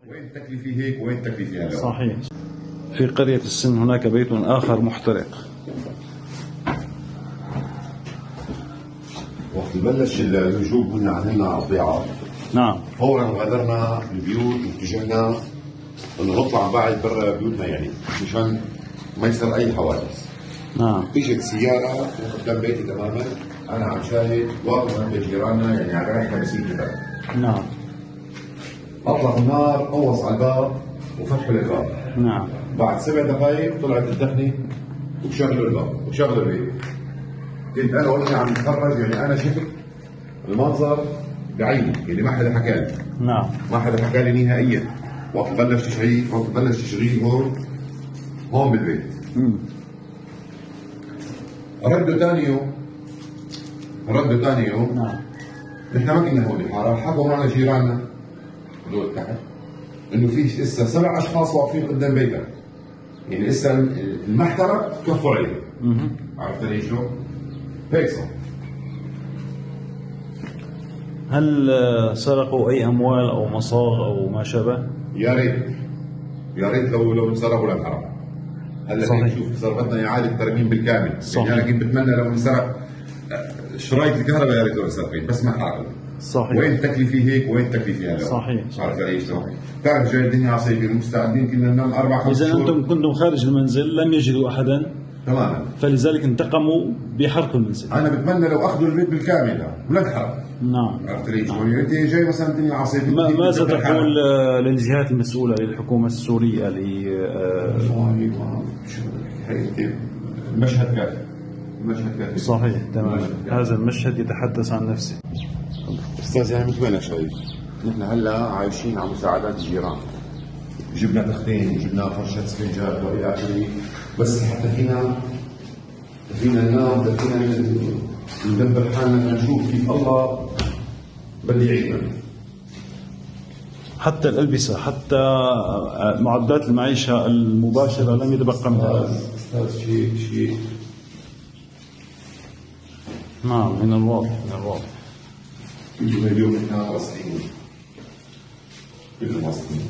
وين التكلفة هيك وين التكلفة هلا؟ صحيح. في قرية السن هناك بيت آخر محترق. وقت بلش الهجوم هن عندنا على الضيعة، نعم، فورا غادرنا البيوت واتجهنا انه نطلع بعد برا بيوتنا، يعني مشان ما يصير اي حوادث. نعم. اجت سيارة قدام بيتي تماما، انا عم شاهد واقف عند جيراننا يعني على بعد 50 متر. نعم. اطلقوا النار، قوص على الباب وفتحوا الباب. نعم. بعد 7 دقائق طلعت الدخنه وشغلوا الباب وشغلوا البيت. كنت انا وابني عم نتفرج، يعني انا شفت المنظر بعيني، يعني ما حدا حكى لي. نعم. ما حدا حكى لي نهائيا. وقت بلش تشغيل، وقت بلش تشغيل هون بالبيت. ردوا ثاني يوم، ردوا ثاني يوم. نعم. نحن ما كنا هون بالحاره، حكوا معنا جيراننا هدول تحت انه في لسه 7 اشخاص واقفين قدام بيتك، يعني لسه ما احترق كفوا عليه. عرفت لي شلون؟ هيك صار. هل سرقوا اي اموال او مصاغ او ما شابه؟ يا ريت، يا ريت لو انسرقوا لانحرق. هلا هيك شوف صار بدنا اعاده ترميم بالكامل. صحيح. يعني انا كنت بتمنى لو انسرق شرايط الكهرباء، يا ريت لو انسرقين بس ما حرقوا. صحيح. وين التكلفة هيك وين التكلفة هلا؟ صحيح. عرفت علي شلون؟ بتعرف جاي الدنيا عصيبة، مستعدين كنا ننام 4 5 اذا شهور. انتم كنتم خارج المنزل لم يجدوا احدا. تماما. فلذلك انتقموا بحرق المنزل. انا بتمنى لو اخذوا البيت بالكامل ولا انحرق. نعم. عرفت لي شلون؟ يعني انت جاي مثلا الدنيا عصيبة. ماذا تقول للجهات المسؤولة، للحكومة السورية، ل والله شو بدك احكي، المشهد كافي. المشهد كافي. صحيح تماما، هذا المشهد يتحدث عن نفسه. استاذ يعني مثل ما انا شايف، نحن هلا عايشين على مساعدات الجيران. جبنا تختين، جبنا فرشة سفنجات والى اخره، بس حتى فينا ننام، فينا ندبر حالنا، نشوف كيف الله بدي يعيننا. حتى الألبسة، حتى معدات المعيشة المباشرة لم يتبقى منها. أستاذ شيء. نعم، من الواضح، من الواضح. اليوم نحن واصلين. كلنا واصلين.